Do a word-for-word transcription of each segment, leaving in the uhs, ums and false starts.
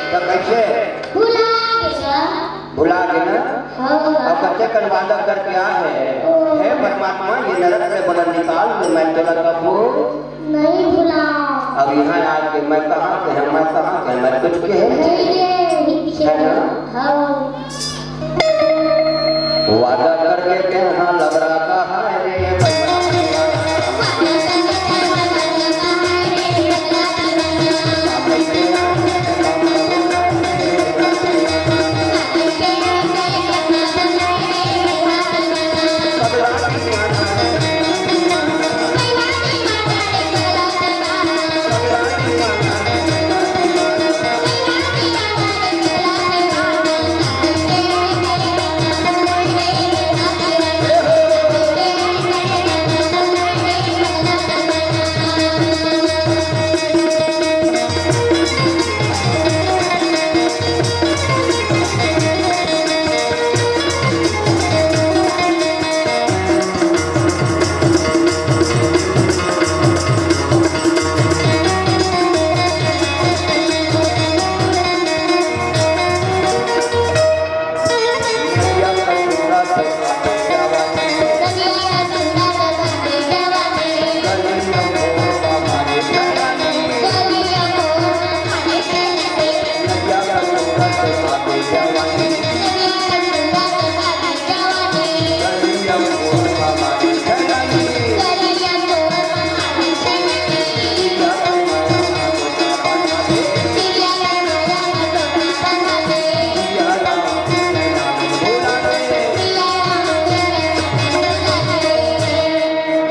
त कइसे? भुला गे गा। भुला गे ना? हाँ। अब कते कन वादा करके आ हे, ओ। हे परमात्मा, ये नरक ले मोला निकाल दे, मैं तोला कभू नहीं भुला। अब इहाँ आके मैं कहाँ के हँव, मैं कहाँ के हँव, मैं कुछ के हँव? नहीं रे, नहीं है ना? हाँ। वादा करके तेहा लबरा कहाय रे।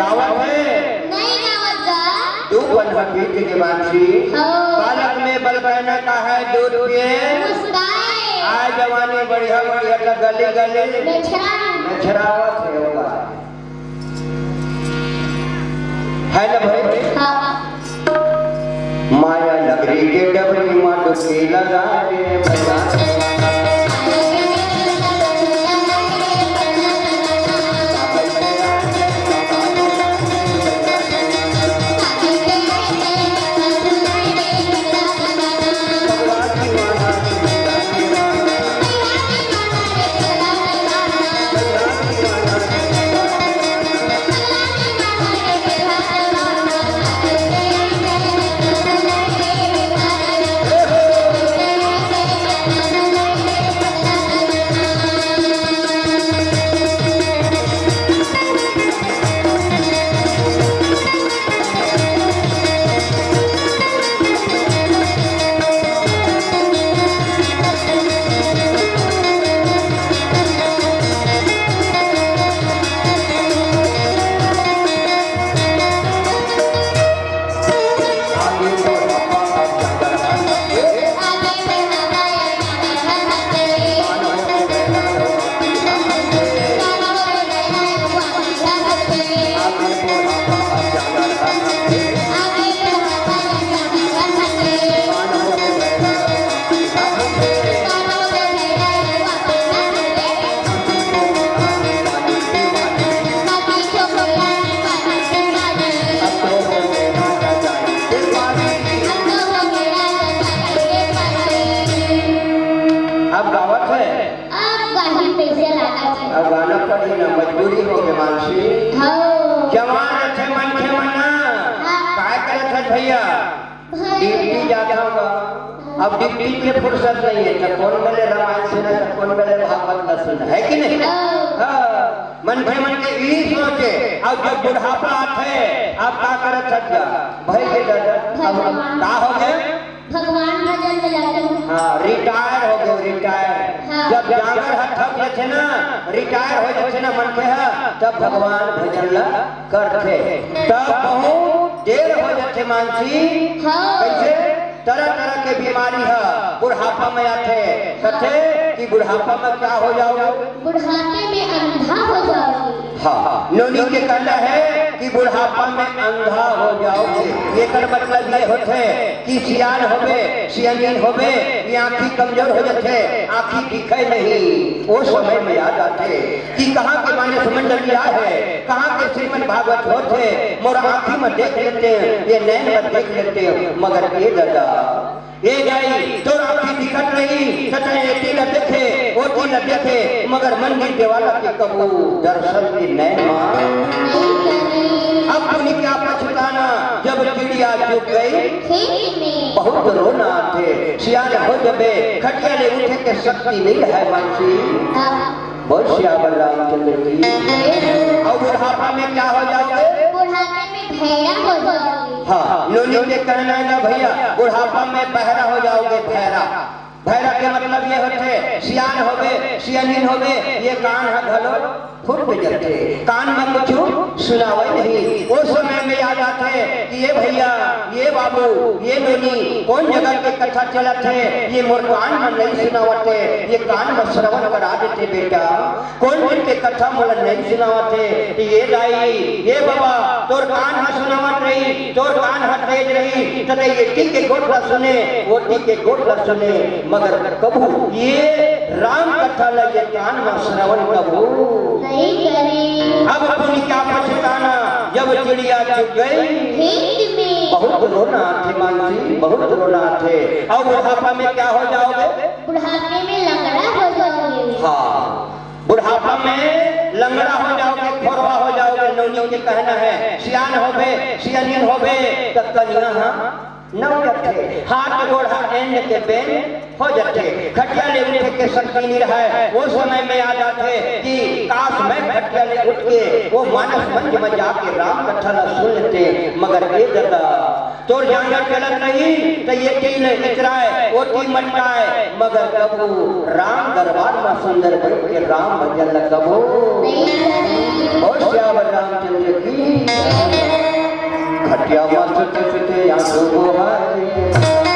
गावत हे? नहीं गावत गा। तू बन हबीत के मानसी। हाँ। बालक में बल कहना का है दूध पिए। मुस्काए। आय जवानी बढ़िया बढ़िया त गली गली। मेछरा। मेछरावत हे होगा। है ना भाई? हाँ। माया नगरी के डबरी मा डुबकी लगा रे भैया। अब गावत हे। अब गाही कइसे लागत हे? अब गाना पड़ी ना, मजबूरी हो के मानसी। हाँ। जवान रथे मनखे मन ना, हाँ। काय करत हे भैया? भाई। ड्यूटी जात होगा। अब ड्यूटी के फुर्सत नहीं है, तो कौन बोले रामायण सुना, तो कौन बोले भागवत न सुना, है कि नहीं? हाँ। हाँ। मनखे मन के ई सोचे, अब जब बुढ़ापा आथे, अब का करत हे? भाई के दादा, अब भगवान। का हो गए? भगवान भजन में लगे। हाँ, रिटायर हो गए, रिटायर। हाँ। जब जांगर ह थक जथे ना, रिटायर हो जथे ना मनखे ह, तब भगवान भजन ला करथे। तब बहुत देर हो जथे मानसी। हाँ। कैसे? तरह तरह के बीमारी ह बुढ़ापा में आथे। कथे कि बुढ़ापा में क्या हो जाओगे? बुढ़ापे में अंधा हो जाओगे। हाँ, नोनी के कहना है कि बुढ़ापा में अंधा हो जाओगे। एकर मतलब ये होथे कि सियान होबे, सियानिन होबे, ये आँखी कमजोर हो जाथे, आँखी दिखे नहीं। वो समय में याद आथे कि कहाँ के मानस मंडलिया है, कहाँ के श्रीमद् भागवत होथे, मोर आँखी में देख लेते हैं, ये नैन में देख लेते हैं, मगर ये दादा ए दाई, तोर आँखी दिखत रही, त तैं एती ल देखे, ओती ल देखे, मगर मंदिर देवाला के कभू दर्शन के नैन मा। अब पुनि क्या पछताना, जब चिड़िया चुग गई। खेत में। बहुत रोना आथे, सियान हो जबे, खटिया ले उठे के शक्ति नइ रहय मानसी। हाँ। बोल सियावर रामचंद्र की। अउ बुढ़ापा में क्या हो जाओगे? बुढ़ापे में भैरा हो जाओगे। हाँ, नोनी के कहना है ना भैया, बुढ़ापा में बहरा हो जाओगे, भैरा। भैरा के मतलब ये होथे, सियान होबे, सियानिन होबे, ये कान ह घलो फुट जथे, कान में कुछ सुनावे नहीं। ओ समय में याद आथे कि ये भैया, ये बाबू, ये नोनी, कोन जगह के कथा चलत हे, ये मोर कान में नहीं सुनावत हे, ये कान में श्रवण करा देते बेटा। कोन दिन के कथा मोला नइ सुनावत हे, कि ये दाई, ये बाबा, तोर कान ह सुनावत रही, तोर कान ह तेज रही, त तैं एती के गोठ ल सुने, ओती के गोठ ल सुने, मगर कभू ये राम कथा ल ये कान म श्रवण कभू नइ करे। अब पुनि क्या पछताना, जब चिड़िया चुग गई। खेत में। बहुत रोना आथे मानसी, बहुत रोना आथे। अउ बुढ़ापा में क्या हो जाओगे? बुढ़ापे में लंगड़ा हो जाओगे। हाँ, बुढ़ापा में लंगड़ा हो जाओगे, खोरवा हो जाओगे, नोनी के कहना है, सियान होबे, सियानिन होबे, त कनिया ह नव जथे, हाथ गोड़ ह एंड के बेंड हो जथे, खटिया ले उठे के शक्ति नइ रहय। ओ समय में याद आथे कि काश मैं खटिया ले उठ के ओ मानस मंच में जाके राम कथा ला सुन लेते, मगर ए दादा, तोर जांगर चलत रही, त एती ले इतराय, ओती मटकाय, मगर कभू राम दरबार म सुंदर बन के राम भजन ल कभू। ओ सियावर रामचंद्र की। खटिया म सुत सुत आंसू बोहाय।